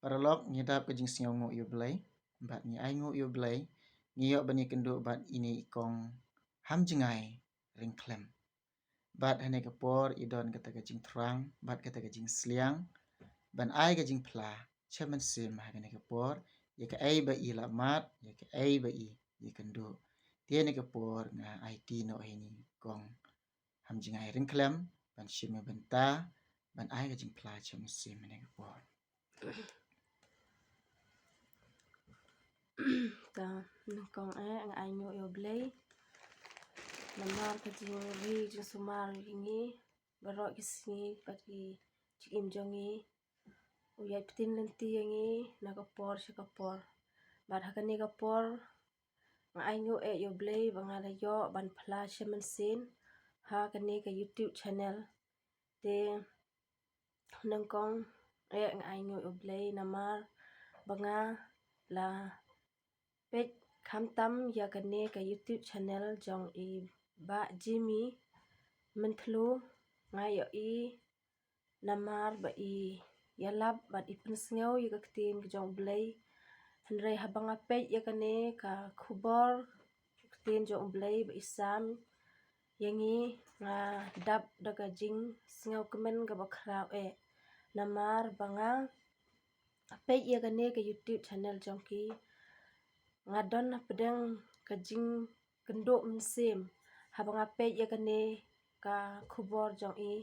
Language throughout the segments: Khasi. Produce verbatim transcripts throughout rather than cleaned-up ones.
Paralok, ngi dap ka jingsngewnguh ïa U Blei bad ngi ainguh ïa U Blei, ngi ïoh ban ïakynduh bad ine i kong Hamjngai Ryngkhlem. Bad hane ka por i don kata ka jingthrang bad kata ka jingsliang ban ai ka jingphla sha mynsiem ha kane ka por, ïa kaei ba i la mad, ïa kaei ba i ïakynduh. Te hane ka por nga aiti noh ïa ine i kong Hamjngai Ryngkhlem ban shim bynta ban ai ka jingphla sha mynsiem hane ka por. Ta, nyngkong eh nga ainguh ïa U Blei namar ka jingri jingsumar ïa ngi baroh ki sngi bad ki jingim jong ngi. U ïai pyntin lynti ïa ngi na ka por sha ka por. Bad ha kane ka por nga ainguh eh ïa U Blei ba nga la ïoh ban phla sha mynsiem ha kane ka YouTube channel. Te nyngkong eh nga ainguh ïa U Blei namar ba nga la peit khamtam ïa kane ka YouTube channel jong i Bah Jimmy Myntlu. Nga ïohi namar ba i ïalap bad i pynsngew ïa ka ktien ka jong U Blei. Hynrei haba nga peit ïa kane ka khubor, ka ktien jong U Blei ba i sam ïa ngi, nga dap da ka jingsngewkmen kaba khraw eh. Namar ba nga peit ïa kane ka YouTube channel jong ki, nga don hapdeng ka jingkynduh mynsiem haba nga peit ïa kane ka khubor jong i.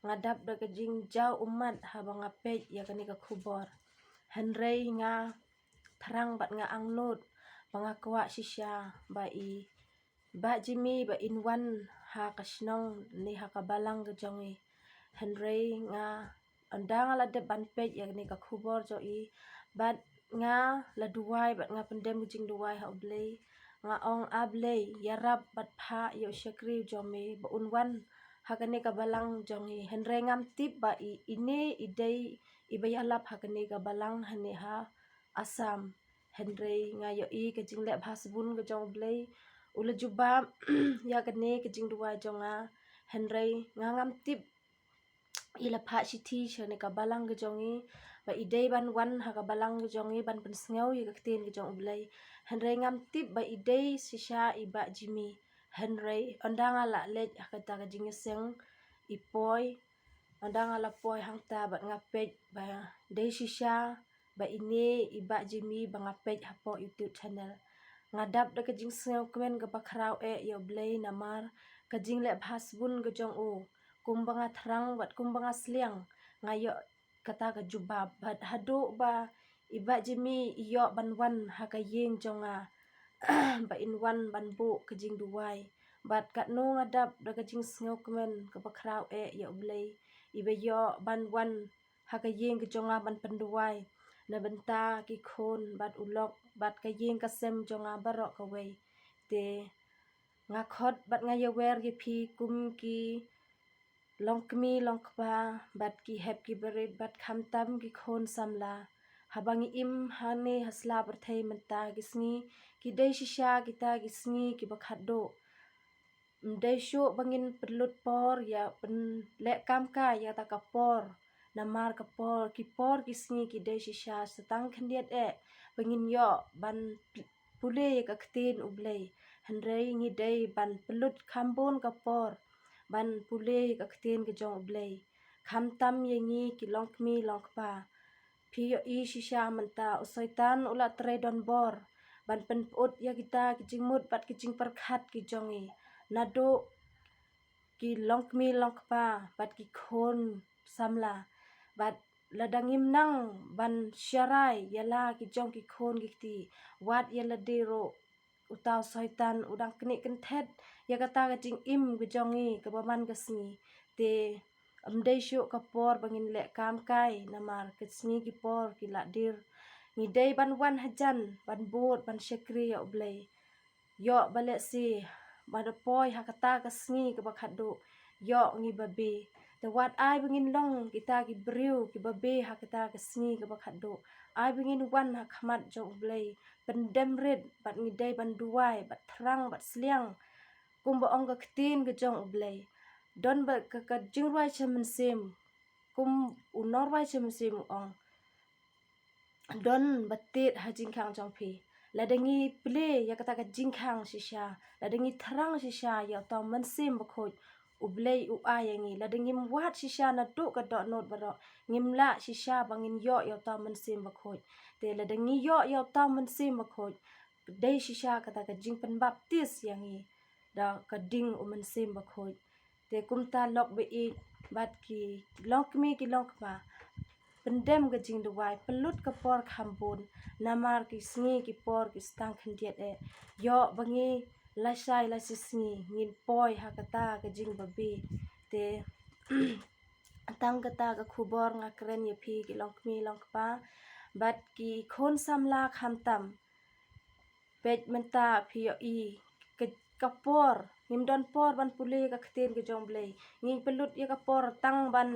Nga dap da ka jingjaw ummat haba nga peit ïa kane ka khubor. Hynrei nga thrang bad nga angnud ba nga kwah shisha ba i Bah Jimmy ba in wan ha ka shnong ne ha ka balang ka jong i. Hynrei nga, ynda nga la dep ban peit ïa kane ka khubor jong i, bad nga la duwai bad nga pyndem ka jingduwai ha U Blei. Nga ong, A Blei, ïarap bad phah ïa u shakri u jong me ba un wan ha kane ka balang jong i. Hynrei ngam tip ba i, ine i dei iba ïalap ha kane ka balang hane ha Assam. Hynrei nga ïohi ka jingleh bha sbun ka jong U Blei, u la jubab ïa kane ka jingduwai jong nga. Hynrei nga ngam tip i la phah shithi sha kane ka balang ka jong i ba i dei ban wan ha ka balang ka jong i ban pynsngew ïa ka ktien ka jong U Blei. Hynrei ngam tip ba i dei shisha i Bah Jimmy. Hynrei ynda nga la leit ha kata ka jingïaseng, i poi, ynda nga la poi hangta bad nga peit ba dei shisha ba ine i Bah Jimmy ba nga peit hapoh YouTube channel. Nga dap da ka jingsngewkmen kaba khraw eh ïa U Blei namar ka jingleh bha sbun ka jong u. Kumba nga thrang bad kumba nga sliang, nga ïoh kata ka jubab. Bad haduh ba i Bah Jimmy i ïoh ban wan ha ka ïing jong nga ba in wan ban buh ka jingduwai. Bad katno nga dap da ka jingsngewkmen kaba khraw eh ïa U Blei, iba ïoh ban wan ha ka ïing ka jong nga ban pynduwai na bynta ki khun bad u lok bad ka ïing ka sem jong nga baroh kawei. Te nga khot bad nga ïawer ïa phi kum ki longkmie longkpa bad ki hep ki barit bad khamtam ki khun samla. Haba ngi im hangne ha sla pyrthei mynta, ki sngi ki dei shisha kita ki sngi kiba khatduh. Ym dei shuh ba ngin pynlut por ïa pynleh kam kai ïa kata ka por. Namar ka por, ki por ki sngi ki dei shisha, sa tang khyndiat eh ba ngin ïoh ban pule ïa ka ktien U Blei. Hynrei ngi dei ban pynlut kham bun ka por ban pule ïa ka ktien ka jong U Blei. Khamtam ïa ngi ki longkmie longkpa, phi ïohi shisha mynta u Soitan u la trei donbor ban pynput ïa kita ki jingmut bad ki jingpyrkhat ki jong ngi. Naduh ki longkmie longkpa bad ki khun samla, bad lada ngim nang ban sharai ïa la ki jong ki khun ki kti, wat ïa lade ruh uta u Soitan u dang knieh kynthet ïa kata ka jingim ka jong ngi kaba man ka sngi. Te ym dei shuh ka por ba ngin leh kam kai, namar ka sngi ki por ki la dier. Ngi dei ban wan hajan ban bud ban shakri ïa U Blei. Ïoh ba lehse ba da poi ha kata ka sngi kaba khatduh, ïoh ngi babe. Te wat ai ba ngin long kita ki briew kiba be ha kata ka sngi kaba khatduh. Ai ba ngin wan ha khmat jong U Blei, pyndem rit, bad ngi dei ban duwai bad thrang bad sliang kumba ong ka ktien ka jong U Blei. Don ba ka, ka jingrwai sha mynsiem, kum u nongrwai sha mynsiem u ong, don ba tied ha jingkhang jong phi. Lada ngi plie ïa kata ka jingkhang shisha, lada ngi thrang shisha ïa uta u Mynsiem Bakhuid, U Blei u ai ïa ngi. Lada ngim wad shisha naduh ka dohnud baroh, ngim lah shisha ba ngin ïoh ïa uta u Mynsiem Bakhuid. Te lada ngi ïoh ïa uta u Mynsiem Bakhuid, dei shisha kata ka jingpynbaptis ïa ngi da ka ding u Mynsiem Bakhuid. Te kumta lok ba ïeit bad ki longkmie ki longkpa, pyndem ka jingduwai, pynlut ka por kham bun, namar ki sngi ki por ki sa tang khyndiat eh. Ïoh ba ngi lashai lashisngi ngin poi ha kata ka jingbabe. Te tang kata ka khubor nga kren ïa phi ki longkmie longkpa bad ki khun samla khamtam. Peit mynta phi ïohi ka, ka por, ngim don por ban pule ka ktien ka jong U Blei. Ngi pynlut ïa ka por tang ban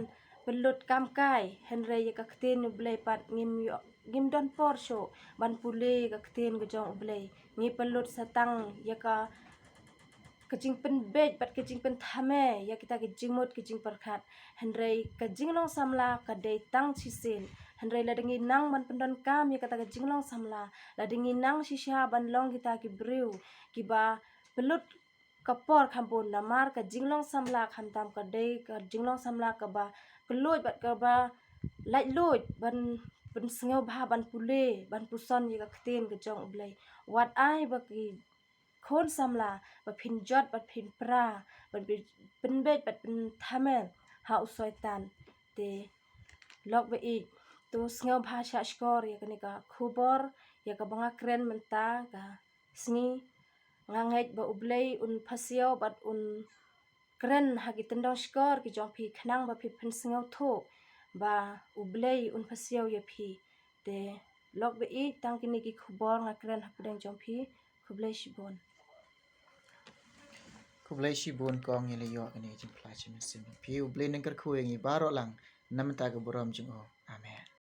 pynlut kam kai, hynrei ïa ka ktien U Blei pat ngim ïoh, ngim don por shuh ban pule ka ktien ka jong U Blei. Ngi pynlut sa tang ïa ka, ka jingpynbeit bad ka jingpynthame ïa kita ki jingmut ki jingpyrkhat. Hynrei ka jinglong samla ka dei tang shisien. Hynrei lada ngi nang ban pyndonkam ïa kata ka jinglong samla, lada ngi nang shisha ban long kita ki briew kiba pynlut ka por kham bun, namar ka jinglong samla khamtam ka dei ka jinglong samla kaba kylluid bad kaba laitluid ban, ban sngewbha ban pule, ban puson ïa ka ktien ka jong U Blei. Wat ai ba ki khun samla ba phin jot bad phin pra, ban pyn-, pynbeit bad pynthame ha u Soitan. Te lok ba ïeit, to sngewbha shah shkor ïa kane ka khubor, ïa kaba nga kren mynta ka sngi. Nga ngeit ba U Blei un pasiaw bad un kren ha ki tyndong shkor ki jong phi khnang ba phi pynsngewthuh ba U Blei un pasiaw ïa phi. Te lok ba ïeit, tang kine ki khubor nga kren ha pdeng jong phi. Khublei shibun. Khublei shibun kong, ïa la ïoh kane ka jingphla jingmynsiem. Phi U Blei un kyrkhu ïa ngi baroh lang na mynta ka burom jong u. Amen.